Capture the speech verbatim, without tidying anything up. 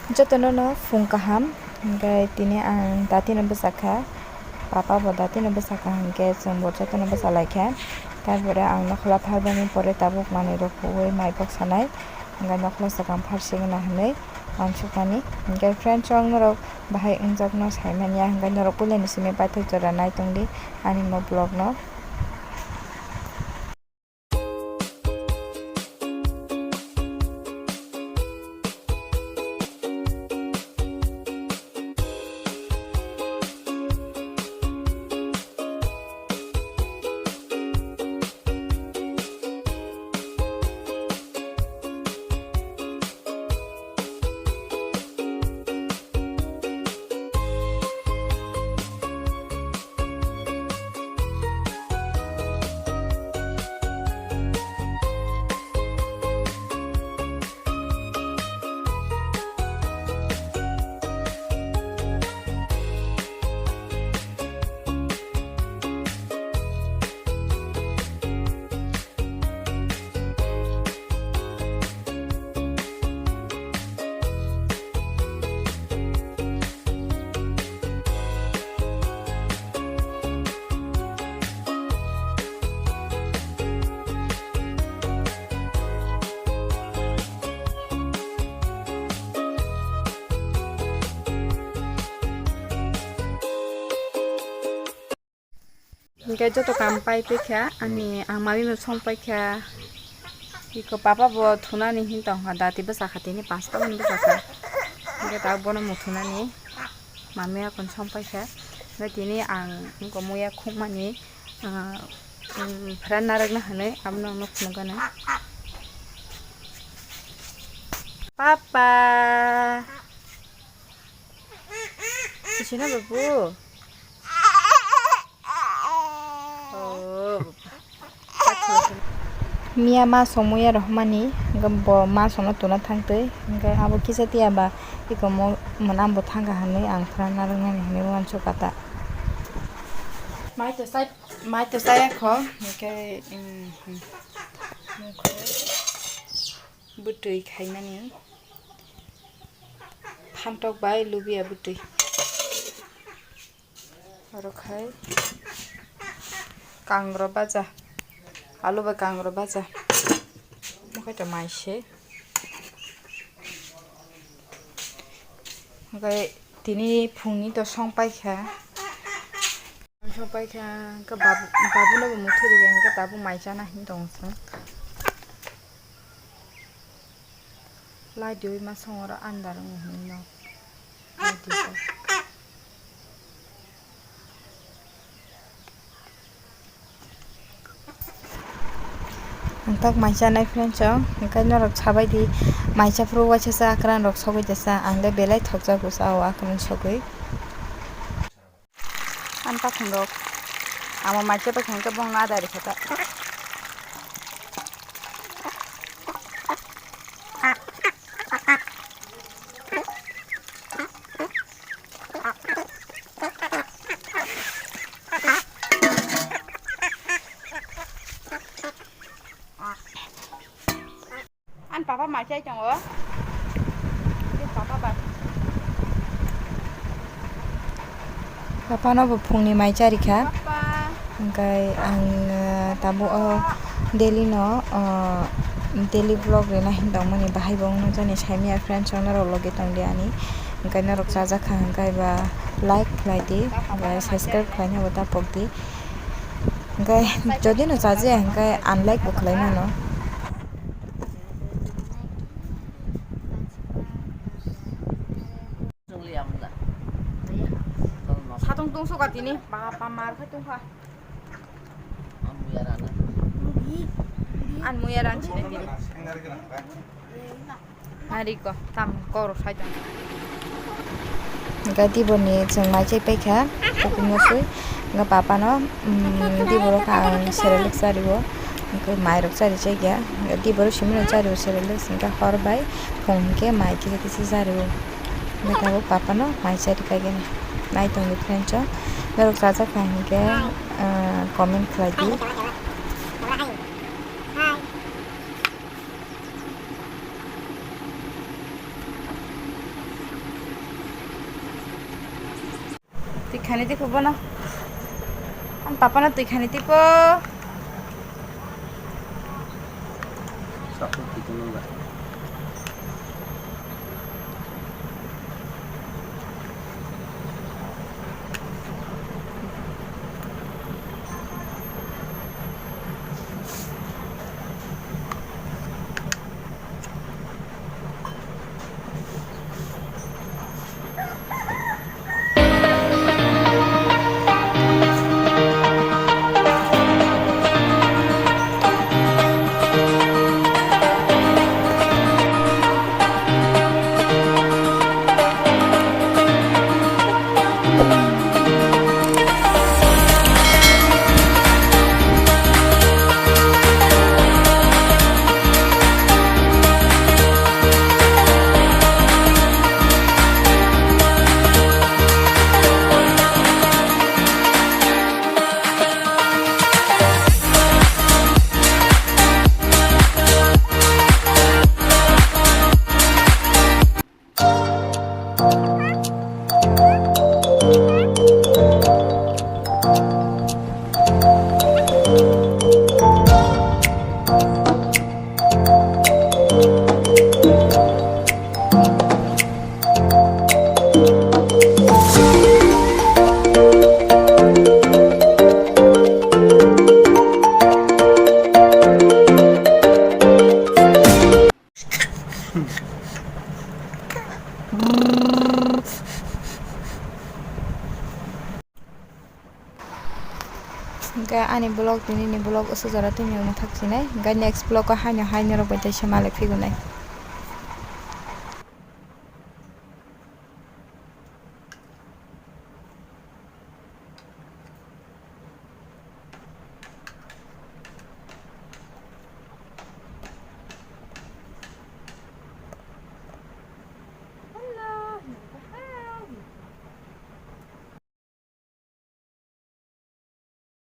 Jotono no phung kaham, hingke tini ang datino bwsakha, papa bo datino bwsakha, hingke chwngbo jotono bwsalaikha. Tarpore ang nokhla pharbani pore tabuk manwi rok huwi mai boksanai, hingke nokhla swkang pharsingna hinwi uansukmani. Hingke friends rok norok bahai wngjakno saimanya, hingke norok puilani simi paithak jora naitongdi ani mo vlog no. Hingke joto kam pai phaikha, ani ang mami no song paikha, iko papa bo thunani hin tongkha, dati bwsakha tini pasta mani bwsakha, hingke ta bono muthunani mami akon song paikha, hingke tini ang wngkha muya khukmani, ah, um, phra narwkna hinwi abono ang nukho nukgana. Papa. Sisina babu. Oh. Miya ma somuya rohmani, hingke bo ma sono tuna thangtwi, hingke abo kisa tiya ba iko mo mwnam bo thangkha hinwi ang phra narwknani hinwi uansukha ta. Mai to sai, mai to saya kho, hingke, mm, hmm. Bwtwi khaimani. Phantok bai lubiya bwtwi. Oro khai kangrok baja. Alu bai kangrok baja. Omo khai to mai se. Omo khai tini phungni to song paikha. Song paikha, hwnkhe babu, babuno bo muthuri ya, hwnkhe tabuk mai chana hin tong chwng. Lai diwi ma songoro andar wng hinwi no. Lai diwi. Ang tak mai chanai friends o, hwnkhe norok sabai di, mai chaphuru waisa sa akran rok sogwi tesa, ang le belai thokjago sa o akran sogwi. Ang pakhum rok. Amo mai se pakhum khe bongno adai rikha ta. Ani papa mai chai tongo. Ani papa bai. Papa no bo phungni mai charikha. Papa. Hwnkhe ang, ah, tabuk o daily no, ah, daily vlog rina hin tongmani bahai bo wngno jani saimanya friends rok norok logi tongdi ani. Hwnkhe norok chajakha hwnkhe ba like khlai di, hwnkhe subscribe khlaina bo ta pok di. Hwnkhe jodi no chajiya hwnkhe unlike bo khlai mano. Satung tungso ka tini, bapa mar khai tungkha. An muya ran sini tini. Nariko tam koro saitong. Hwnkhe diboni chwng mai chai paikha, kukumno swi. Hwnkhe papano, mm, diborok ang serelok chario. Hwnkhe mairok chari chaiya. Hwnkhe diborok simino chario serelok, hwnkhe hor bai phung hwnkhe mai kisa kisa chario. Hwnkhe tabuk papano mai chari khaigani. Naitongdi friends o. Norok chajakha hwnkhe, ah, comment khlaidi. Khani twi khubo no. Ang papa no twi khani twi po. Sakho twi tongno ba. Hwnkhe ani vlog, tini ni vlog aswk jora tini mwthak sinai. Hwnkhe next vlog o haino hai norok bai teisa malai phigunai.